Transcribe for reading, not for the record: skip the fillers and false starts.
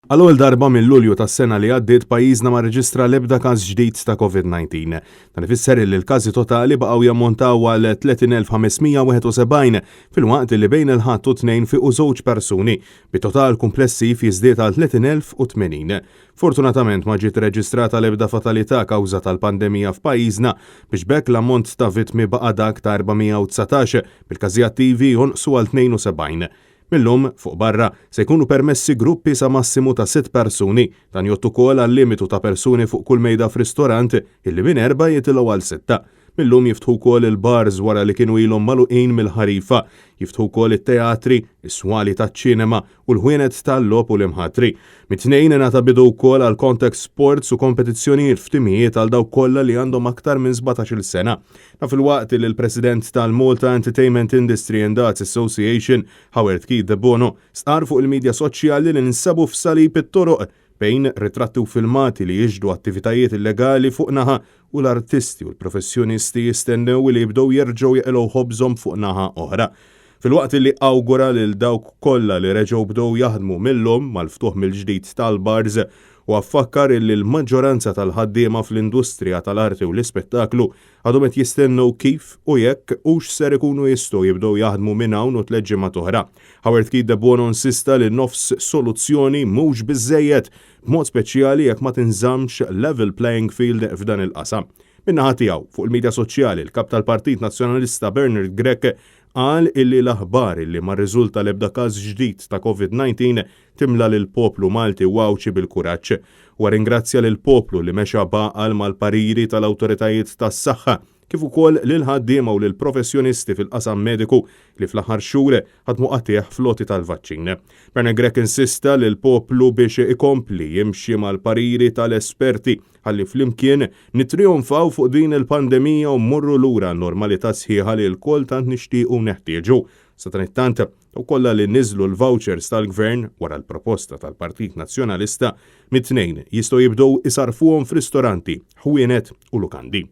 Għall-ewwel darba minn Lulju tas-sena li għaddiet pajjiżna ma rreġistra l-ebda każ ġdid ta' Covid-19. Dan ifisser li l-każi totali baqgħu jammontaw għal 30,571 filwaqt li bejn il-Ħadd u t-Tnejn fiequ żewġ persuni, bit-total kumplessiv jiżdied għal 30,080. Fortunatament ma ġiet reġistrata l-ebda fatalità kawża tal-pandemija f'pajjiżna biex b'hekk l-ammont ta' vittmi baqa' dak ta' 419, bil-każi attivi jonqsu għal 72. Mil-lum, fuq barra, se jkunu permessi gruppi sa massimu ta' sitt persuni. Dan jgħodd ukoll għal-limitu ta' persuni fuq kull mejda f'ristorant, illi minn erbgħa jitilgħu għal sitta. Mil-lum jiftħu wkoll il-bars wara li kienu ilhom magħluqin mill-ħarifa. Jiftħu wkoll it-teatri, is-swali taċ-ċinema u l-ħwienet tal-logħob u l-imħatri. Mit-Tnejn ingħata bidu wkoll għal contact sports u kompetizzjonijiet f'timijiet għal dawk kollha li għandhom aktar minn 17-il sena. Dan filwaqt li l-President tal-Malta Entertainment Industry and Arts Association, Howard Keith Debono, stqarr fuq il-midja soċjali li ninsabu f'salib it-toroq bejn ritratti u filmati li jixhdu attivitajiet illegali fuq naħa u l-artisti u l-professjonisti jistennew li jibdew jerġgħu jeqilgħu ħobżhom fuq naħa oħra. Filwaqt li awgura lil dawk kollha li reġgħu bdew jaħdmu mil-lum mal-ftuħ mill-ġdid tal-bars, huwa fakkar illi l-maġġoranza tal-ħaddiema fl-industrija tal-arti u l-ispettaklu għadhom qed jistennew kif u jekk hux ser ikunu jistgħu jibdew jaħdmu minn hawn u tlett ġimgħat oħra. Howard Keith Debono insista li nofs soluzzjoni mhux biżżejjed, b'mod speċjali jekk ma tinżammx level playing field f'dan il-qasam. Min-naħa tiegħu, fuq il-midja soċjali, l-Kap tal-Partit Nazzjonalista Bernard Grech Qal illi l-aħbar illi ma rriżulta l-ebda każ ġdid ta' Covid-19 timla lill-poplu Malti u Għawdxi bil-kuraġġ. Huwa ringrazzja lill-poplu li mexa b'għaqal mal-pariri tal-awtoritajiet tas-saħħa kif ukoll lill-ħaddiema u lill-professjonisti fil-qasam mediku li fl-aħħar xhur ħadmu qatigħ fl-għoti tal-vaċċin. Bernard Grech insista lill-poplu biex ikompli jimxi mal-pariri tal-esperti Ħalli flimkien nittrijonfaw fuq din il-pandemija u mmorru lura għan-normalità sħiħa li lkoll tant nixtiequ u neħtieġu. Sadanittant, dawk kollha li niżlu l-vouchers tal-Gvern wara l-proposta tal-Partit Nazzjonalista, mit-Tnejn jistgħu jibdew isarrfuhom f'ristoranti, ħwienet u lukandi.